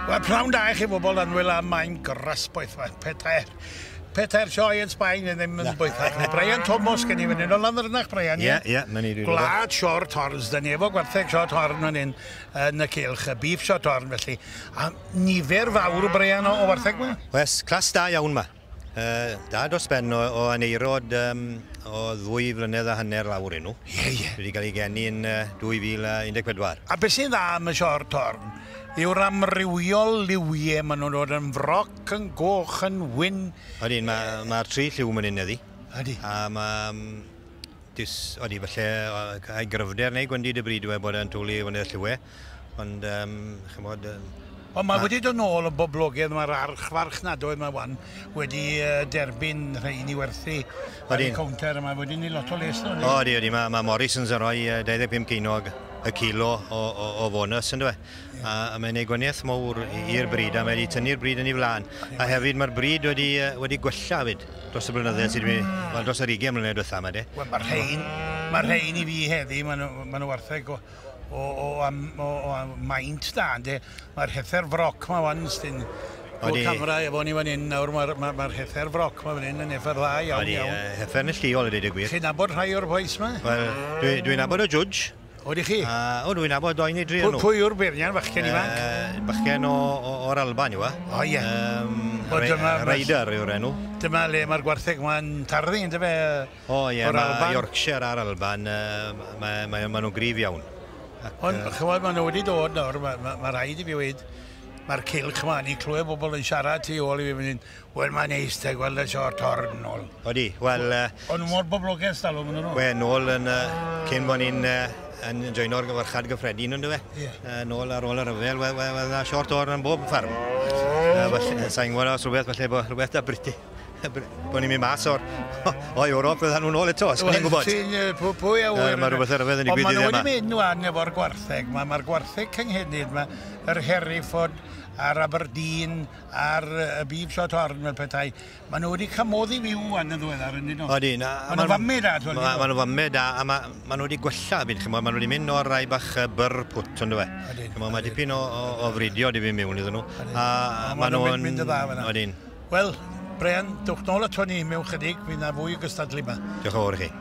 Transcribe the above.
Wel, pnawn da i chi bobl annwyl a mae'n grasboeth. Mae petai'r sioe yn Sbaen yn ddim yn boethach. Brian Thomas gen i fan hyn o Lanfyrnach, Brian. Ie, ie, mae'n i dwi'n Gwlad Short Horns, da ni efo gwartheg Short Horn fan hyn yn y cylch, y beef Short Horn felly. A nifer fawr, Brian, o wartheg yma? Wes, clas da iawn ma. Da dros ben o aneirod o 2.5 flynedd lawr enw. Ie, ie. Wedi cael ei geni yn 2014. A beth sy'n dda am y Short Horn yw'r amrywiol liwiau, maen nhw'n dod yn froc, yn goch, yn wyn. Odyn, mae'r ma tri lliw ma'n un heddi. Ydy. A mae... Odi, falle, a'i gryfder neu gwendid y bryd yw e bod e'n twlu fyny y lliwiau. Ond, chymod... Ond mae wedi dod nôl yn boblogaidd, mae'r archfarchnadoedd yma wan wedi derbyn rhain i werthu ar y cownter, a mae wedi neud lot o les nhw. Odi, odi, mae Morrisons yn rhoi 25 ceiniog y kilo o fonus, ynddo fe? A mae'n neud gwaniaeth mawr i'r bryd, a mae wedi tynnu'r bryd yn ei flaen. A hefyd mae'r bryd wedi gwella hefyd dros y blynyddoedd sydd wedi, wel, dros yr 20 mlynedd diwetha yma, de. Wel, mae'r rhain i fi heddi, maen nhw wartheg o maint da, ynddo. Mae'r heffer froc ma wan, sy'n o'r camera efo ni fan hyn nawr, mae'r heffer froc ma fan hyn yn heffer dda iawn, iawn. Odi, heffer neilltuol i ddeud y gwir. Chi'n nabod rhai o'r bois ma? Wel, dwi'n nabod y judge. Odi chi? O, dwi'n nabod 2 neu 3 o'n nhw. Pwy yw'r beirniad, fachgen ifanc? Bachgen o'r Alban yw e. O, ie. Ryder yw'r enw. Dyma le mae'r gwartheg ma'n tarddu, yndyfe? O, ie, mae Yorkshire a'r Alban, mae nhw'n gryf iawn. Ond, chymod, maen nhw wedi dod nawr, mae rhaid i fi weud, mae'r cylch yma, ni'n clywed bobl yn siarad tu ôl i fi fan hyn, wel, mae'n neis te gweld y Short Horn nôl. Odi, wel... Ond nhw mor boblogaidd stalw, maen nhw. Wel, nôl yn, cyn bod ni'n yn joino'r farchnad gyffredin, yndyfe? Ie. Nôl ar ôl y rhyfel, wel, na Short Horn yn bob ffarm. Sa'n gwybod os rhywbeth, falle bod rhywbeth da Briti. Bod ni'n mynd mas o'r o Ewrop, fyddan nhw'n ôl eto, os ni'n gwybod. Pwy a wyr. Mae rhywbeth rhyfedd yn digwydd Ond maen nhw yma. wedi mynd wan efo'r gwartheg. Mae'r gwartheg cynghenid, mae'r Hereford a'r Aberdeen a'r beef Short Horn fel petai. Maen nhw wedi cael modd i fyw wan yn ddiweddar, yn nhw. Odi. Maen nhw'n famau da. Maen nhw'n famau da, a maen nhw wedi gwella fyd, chymod. Maen nhw wedi mynd o'r rai bach byr pwt, ond dwi. Mae dipyn o fridio wedi fynd mewn iddyn nhw. A maen nhw'n mynd yn dda fan'na. Odyn. Wel, Brian, dewch nôl ato ni mewn chydig, fydd na fwy o gystadlu yma. Diolch yn fawr i chi.